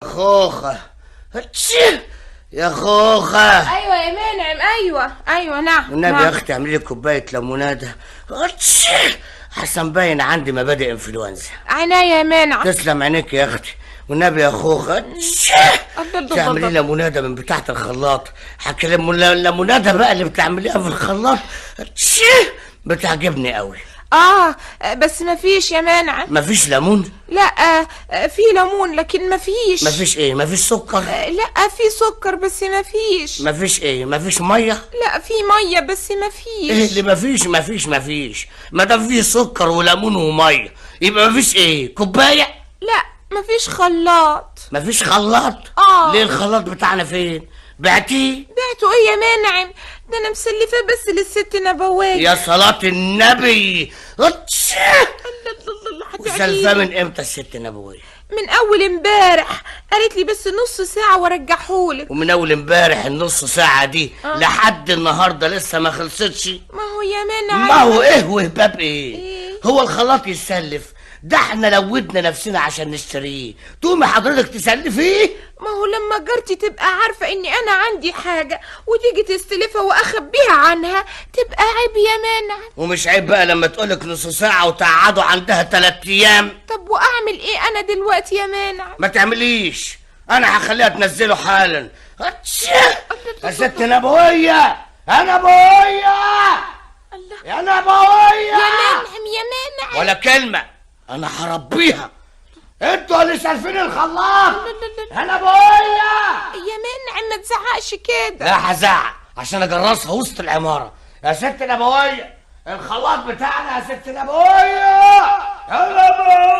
خوخة، يا خوخة. ايوه يا منعم، ايوه ايوه، نعم. والنبي نعم. يا اختي اعملي لي كوباية ليمونادة، حسن باين عندي مبادئ انفلونزا. عناية يا منعم. تسلم عينيك يا اختي. والنبي يا خوخة تعملي لي ليمونادة من بتاعة الخلاط. حكي الليمونادة بقى اللي بتعمليها في الخلاط بتعجبني قوي. بس مفيش يا منعم. مفيش ليمون؟ لا، في ليمون لكن مفيش. مفيش ايه؟ مفيش سكر؟ لا، في سكر بس مفيش. مفيش ايه؟ مفيش مية؟ لا، في مية بس مفيش. ايه اللي مفيش؟ مفيش مفيش، ما دام في سكر وليمون ومية يبقى مفيش ايه؟ كوباية؟ لا، مفيش خلاط. مفيش خلاط؟ ليه الخلاط بتاعنا فين؟ بعتيه؟ بعته ايه يا منعم؟ ده انا مسلفاه بس للست نبوية. يا صلاة النبي. وسلفاه من امتى الست نبوية؟ من اول امبارح، قالت لي بس نص ساعة وارجعهولك. ومن اول امبارح النص ساعة دي لحد النهاردة لسه ما خلصتش. ما هو يا منعم، ما هو ايه وهباب ايه؟ هو الخلاط يتسلف؟ ده احنا لودنا نفسنا عشان نشتريه، تقومي حضرتك تسلفيه؟ ما هو لما جارتي تبقى عارفة اني انا عندي حاجة وتيجي تستلفها واخبيها عنها تبقى عيب يا منعم. ومش عيب بقى لما تقولك نص ساعة وتقعدوا عندها 3 ايام؟ طب واعمل ايه انا دلوقتي يا منعم؟ ما تعمليش، انا هخليها تنزله حالا. يا ست نبوية، يا نبوية، يا نبوية، يا منعم يا منعم. ولا كلمة، انا هربيها. انتوا اللي سالفين الخلاط. يا نبوية. يا منعم ما تزعقش كده. لا هزعق عشان اجرسها وسط العمارة. يا ست نبوية الخلاط بتاعنا، يا ست نبوية، يا نبوية.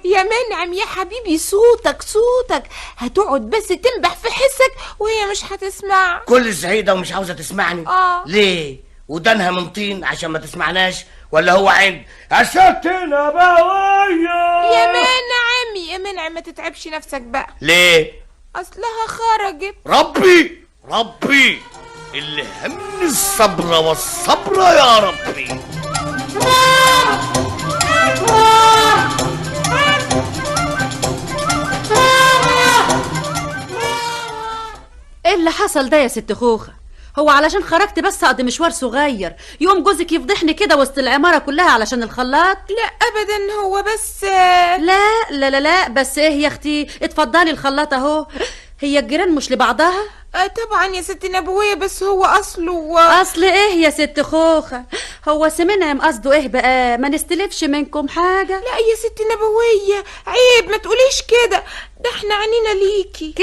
يا منعم يا حبيبي، صوتك صوتك هتقعد بس تنبح في حسك وهي مش هتسمع. كل الزعيدة ومش عاوزة تسمعني. ليه؟ ودانها من طين عشان ما تسمعناش ولا هو عند؟ يا ست نبوية. يا منعم يا منعم ما تتعبش نفسك بقى. ليه؟ اصلها خرجت. ربي ربي اللي همني الصبر والصبر يا ربي. ايه اللي حصل ده يا ست خوخة؟ هو علشان خرجت بس اقضي مشوار صغير يقوم جوزك يفضحني كده وسط العمارة كلها علشان الخلاط؟ لا ابدا، هو بس لا لا لا لا، بس ايه يا اختي؟ اتفضلي الخلاط اهو. هي الجيران مش لبعضها؟ طبعا يا ست نبوية، بس هو اصله. اصل ايه يا ست خوخة؟ هو سمنعم قصده ايه بقى؟ ما نستلفش منكم حاجة؟ لا يا ست نبوية عيب، ما تقوليش كده، ده احنا عنينا ليكي.